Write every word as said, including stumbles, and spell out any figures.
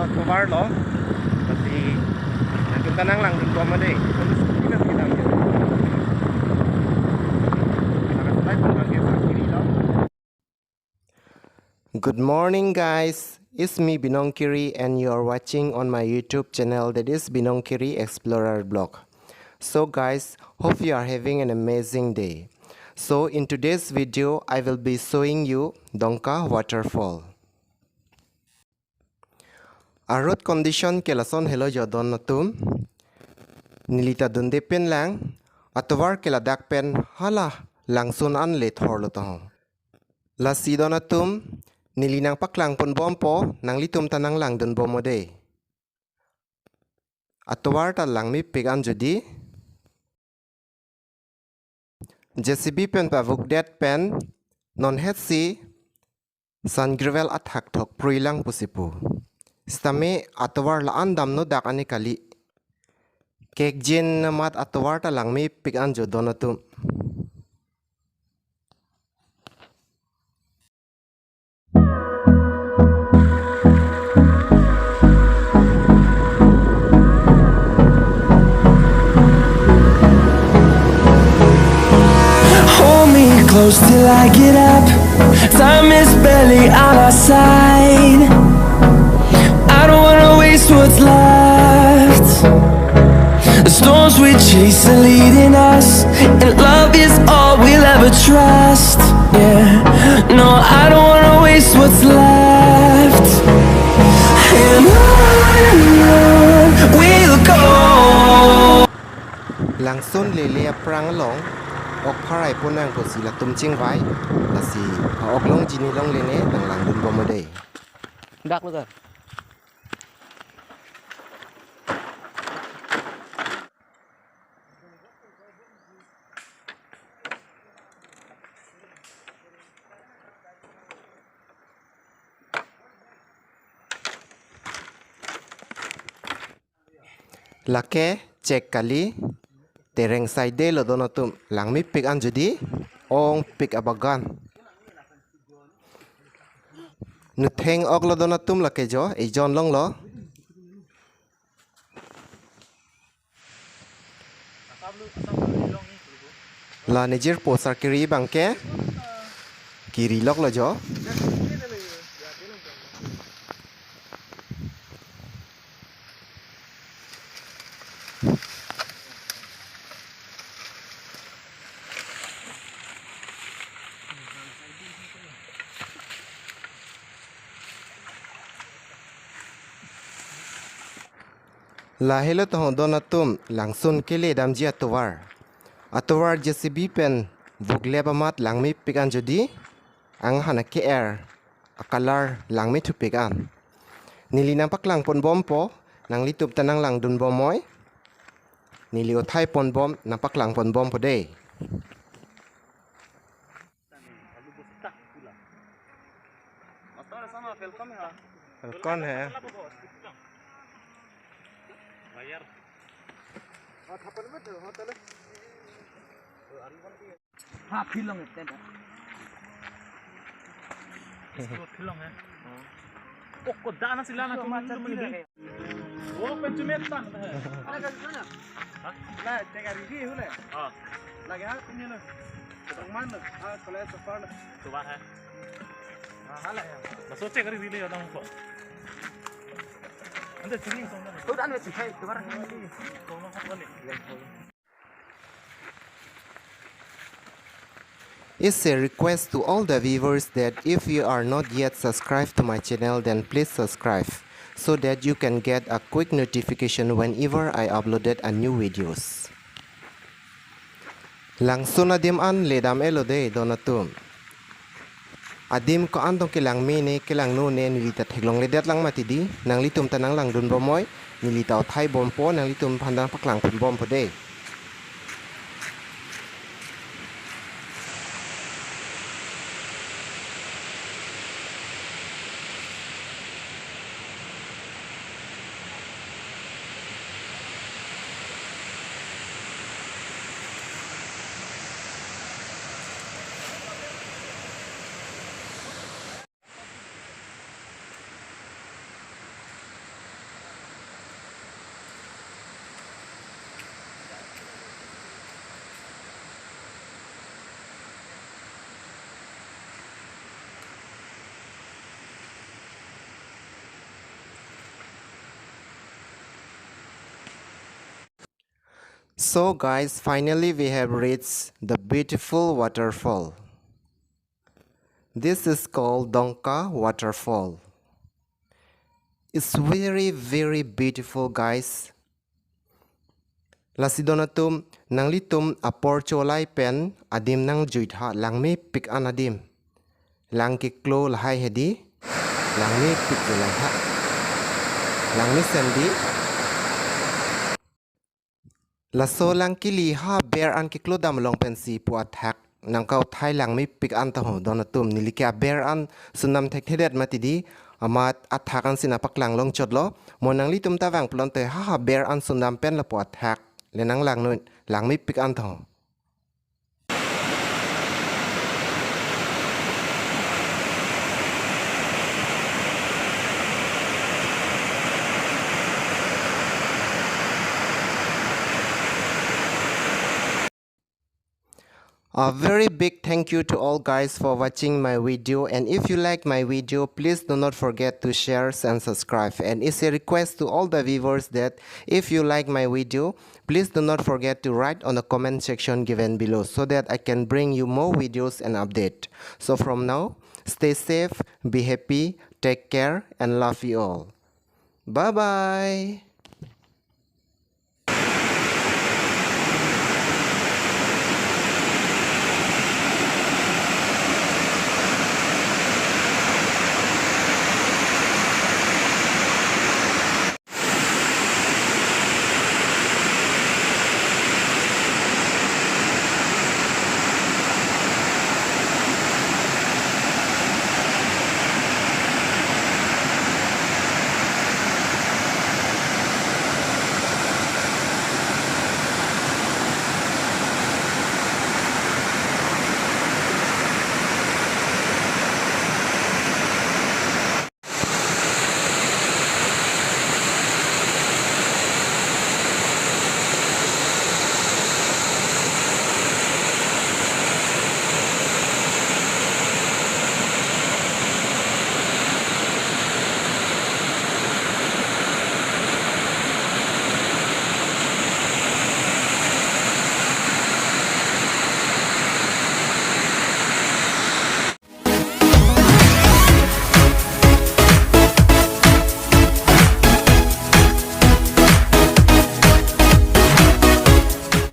Tovar lo, pati nangtum ta nanglangdun bom dei. Pun scooty nangkedam ke. Nangkasulai pun bang ke sakiri lo. Good morning, guys. It's me, Binong Kiri, and you're watching on my YouTube channel, that is Binong Kiri Explorer Blog. So, guys, hope you are having an amazing day. So, in today's video, I will be showing you Dongka Waterfall. A road condition ke lason helo jo don atum. Neli ta dunde pen lang, atovar ke ladak pen hala Langsun an le thorlo tong. Lasi don atum, neli nangpaklang pon bompo, nanglitum ta nanglangdun bom dei. Atovar ta langmepik an jodi. J C B pen pavukdet pen non hetsi San Gravel athak thok pruilang pusi pu. Sitame atovar la-an damno dak ani kali. Kekjin amat atovar ta langmepik an jo don atum. Hold me close till I get up. Time is barely on our side. I don't wanna waste what's left. The storms we chase are leading us, and love is all we'll ever trust. Yeah, no, I don't wanna waste what's left. And on and on we'll go. Langsun lele aphrang along ok pharai pon nang pusi latum chingvai, lasi a-ok longji ne longle ne nanglangdun bom dei. Dak lo ka. Lake chek kali, tereng side lo don atum, langmepik an jodi, ongpik abagan. Nutheng ok lo don atum lake jo, ejon longlo. La nejirpo sarkiri abangke kiri loklo jo. Lahelo tong don atum, Langsun kele damji atovar. Atovar J C B pen vuklep amat langmepik an jodi, anghan ake-er a-color langmethupik an. Neli nangpaklang pon bompo, nanglitum ta nanglangdun bom noi. Neli othai pon bom, nangpaklang pon bompo dei. Falcon hai. Ha, philong ekta. Philong hai. Oh, kodak na sila na. Oh, pencumet tan. Ada kan sana? Hah? Lah, tega riri hule. Ah. Lagi ha, punya lo. Tong man lo. Ah, kalau safar lo. Tuh bah hai. Ah, hala ya. Masuk cek riri lo ya dong kok. Anda sini kau mana? Tuh dah, anda sini. Tuh barang ini. Kau mana kau ni? It's a request to all the viewers that if you are not yet subscribed to my channel, then please subscribe so that you can get a quick notification whenever I uploaded a new videos. Langsun adim an ledam-et lo dei don atum. Adim ko-an tong kelang mene, kelang none, neli ta theklongledet lang mati dei, nanglitum ta nanglangdun bom noi, neli ta othai bompo, nanglitum aphan nangpaklang pon bompo dei. So guys, finally we have reached the beautiful waterfall. This is called Dongka Waterfall. It's very, very beautiful, guys. Lasi don atum, nanglitum apor cholai pen adim nangjuitha, langmepik an adim. Lang keklo lahai hedi, langmepik je lahai. Langmesen di. Laso lang kili ha aber an keklo dam along pensi pu athak nangkauthai langmepik an ta ho don atum, neli ke aber an sundam thekthedet mati di, amat athak ansi nangpaklang longchotlo. Mo nanglitum ta vang pulote ha aber an sundam pen lapu athak le nanglang non, langmepik an ta ho. A very big thank you to all guys for watching my video, and if you like my video, please do not forget to share and subscribe. And it's a request to all the viewers that if you like my video, please do not forget to write on the comment section given below so that I can bring you more videos and update. So from now, stay safe, be happy, take care, and love you all. Bye bye.